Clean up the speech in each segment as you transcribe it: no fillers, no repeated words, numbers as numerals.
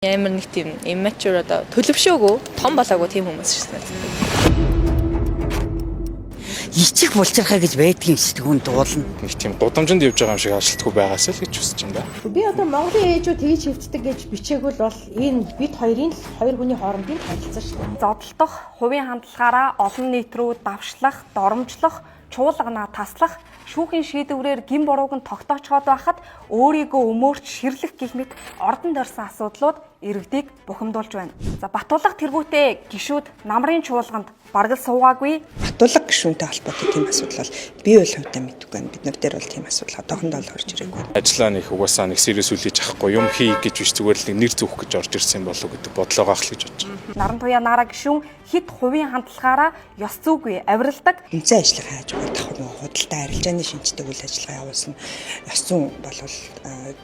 Амар нэг тийм immature, одоо төлөвшөөгүй, том болоогүй тийм хүмүүс шиг санагддаг. Ичих булчирхай гэж байдгийн шүү дээ, хүн дуулна. Нэг тийм гудамжинд явж байгаа юм шиг ажилтгүй байгаасаа л гэж хүсэж байна да. Би одоо Монголын ээжүүд тэгж хэвтдэг гэж бичээгүй л бол энэ бид хоёрын л, хоёр хүний хоорондын харилцаа шүү дээ. Зодолдох, хувийн хандлагаараа олон нийт рүү давшлах, доромжлох, чуулганаа таслах, шүүхийн шийдвэрээр гэм бурууг нь тогтоочхоод байхад өөрийгөө өмөөрч ширлэх гэх мэт ордон дорсон асуудлууд иргэдийг бухимдуулж байна. За, Батулга тэргүүтээ гишүүд намрын чуулганд бараг л суугаагүй. Батулга гишүүнтэй холбоотой тийм асуудал бол би бол хувьдаа мэдэхгүй байна. Бид нар дээр бол тийм асуудал одоохондоо л орж ирээгүй. Ажлаа нэг угаасаа нэг serious хүлээж авахгүй, юм хий гэж биш, зүгээр л нэг нэр зүүх гэж орж ирсэн юм болов уу гэдэг бодлоо гах л гэж бодож байгаа. Наран туяа Нара гишүүн хэд хувийн хандлагаараа ёс зүйгүй авиралдаг. Үндсэн ажлынхаа хажуугаар давхар нөгөө худалдаа арилжааны шинжтэй үйл ажиллагаа явуулсан ёс зүйн болвол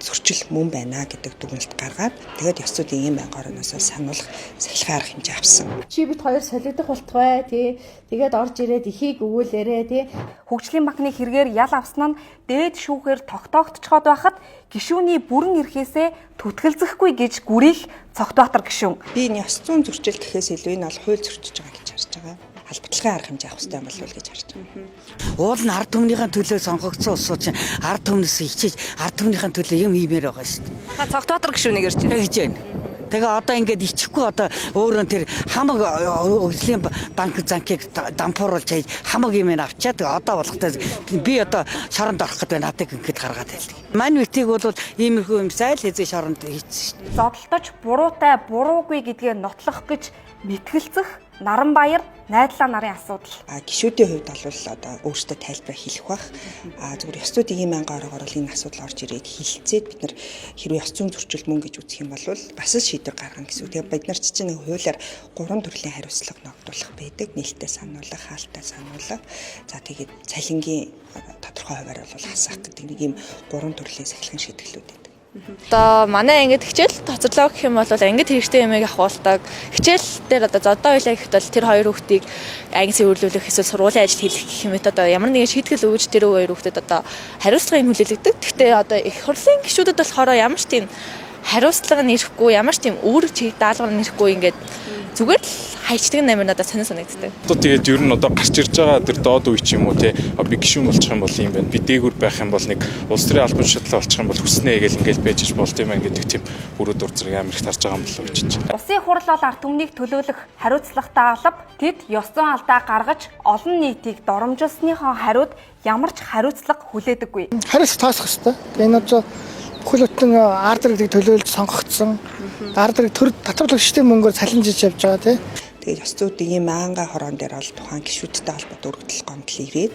зөрчил мөн байна гэдэг дүгнэлт гаргаад, тэгээд ёс зүйн ийм байнга орноосоо сануулах, сахилгын арга хэмжээ авсан. Чи бид хоёр солигдох болтугай, тий. Тэгээд орж ирээд ихийг өгүүлээрэ, тий. Хөгжлийн банкны хэрэгээр ял авсан нь дээд шүүхээр тогтоогдчиход байхад гишүүний бүрэн эрхээсээ түтгэлзэхгүй гэж гүрийх Цогтбаатар гишүүн. Би энэ ёс зүйн зөрчил гэхээс илүү энэ бол хууль зөрчиж байгаа гэж харж байгаа. Албатлагын арга хэмжээ авах хэрэгтэй болов уу гэж харж байгаа. Уул нь ард түмнийхэн төлөө сонгогдсон улсууд чинь ард түмнээс хичээж, ард түмнийхэн төлөө юм хиймээр байгаа шүү дээ. Цогтбаатар гишүүнийг ирж байна. Тэгж байна. Тэгээ одоо ингээд ичихгүй, одоо өөрөө тэр хамаг хөгжлийн банк занкийг дампууруулж хайж хамаг юм авчаад, тэгээ одоо болохтой би одоо шоронд орох гэдэг, надыг ингээд гаргаад байлаа. Мань үтийг бол иймэрхүү юм зайл хэзээ шоронд хийсэн шүү дээ. Зодолдож буруутай буруугүй гэдгээ нотлох гэж мэтгэлцэх Наранбаяр найдлаа нарын асуудал. А гишүүдийн хувьд бол одоо өөрсдөө тайлбар хэлэх бах. А зүгээр ёс зүйн ийм байнга ороогоор л энэ асуудал орж ирээд хилцээд, бид нар хэрвээ ёс зүйн зөрчил мөн гэж үзэх юм бол бас л шийдвэр гаргана гэсэн үг. Тэгээ бид нар чинь нэг хуулиар гурван төрлийн хариуцлага ногдуулах байдаг. Нээлттэй сануулах, хаалтай сануулах. За, тэгээд цалингийн тодорхой хувиар бол хасах гэдэг нэг ийм гурван төрлийн сахилгын шийтгэлүүд байдаг. Одоо манай ангид хичээл хоцорлоо гэх юм бол ангид хэрэгтэй юмыг авахулдаг. Хичээл дээр одоо зодоо байлаа гэхэд бол тэр хоёр хүүхдийг анги цэвэрлүүлэх эсвэл сургуулийн ажил хийх гэх мэт одоо ямар нэгэн шийтгэл өгөж тэр хоёр хүүхдэд одоо хариуцлага юм хүлээлгдэг. Гэхдээ одоо их хурлын гишүүдэд болохоор ямар ч тийм хариуцлага нь ирэхгүй, ямар ч тийм үүрэг чиг даалгавар нь ирэхгүй, ингээд зүгээр л хайчдаг нь амар надад сонир санагддаг. Одоо тэгээд ер нь одоо гарч ирж байгаа тэр доод үе ч юм уу, те, би гишүүн болчих юм бол юм байна. Би дээгүүр байх юм бол нэг улс төрийн албан тушаалаа болчих юм бол хүснэ гэл ингээл байж ич болт юм байна гэдэг тийм бүрүүд дур зэрэг амар их тарж байгаа юм болов уу гэж бодож байна. Улсын хурал бол ард түмнийг төлөөлөх хариуцлагатай алба. Тэд ёс зүйн алдаа гаргаж олон нийтийг доромжилсныхоо хариуд ямар ч хариуцлага хүлээдэггүй. Хариуцлага таасах хэрэгтэй. Энэ одоо бүхэл бүтэн ард иргэдийг төлөөлж сонгогдсон. Ард иргэд төр татварлагчдын мөнгөөр цалинжиж явж байгаа, тий. Тэгээд ёс зүйн ийм байнга хороон дээр бол тухайн гишүүдтэй холбоотой өргөдөл гомдол ирээд,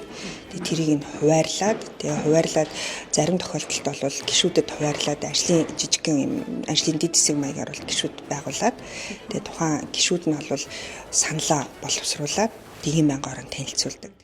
тэгээд тэрийг нь хуваарлаад, тэгээд хуваарлаад зарим тохиолдолд бол гишүүдэд хуваарлаад, ажлын жижигхэн юм ажлын дэд хэсэг маягаар бол гишүүд байгуулад, тэгээд тухайн гишүүд нь бол саналаа боловсруулад ийм байнга ороон танилцуулдаг.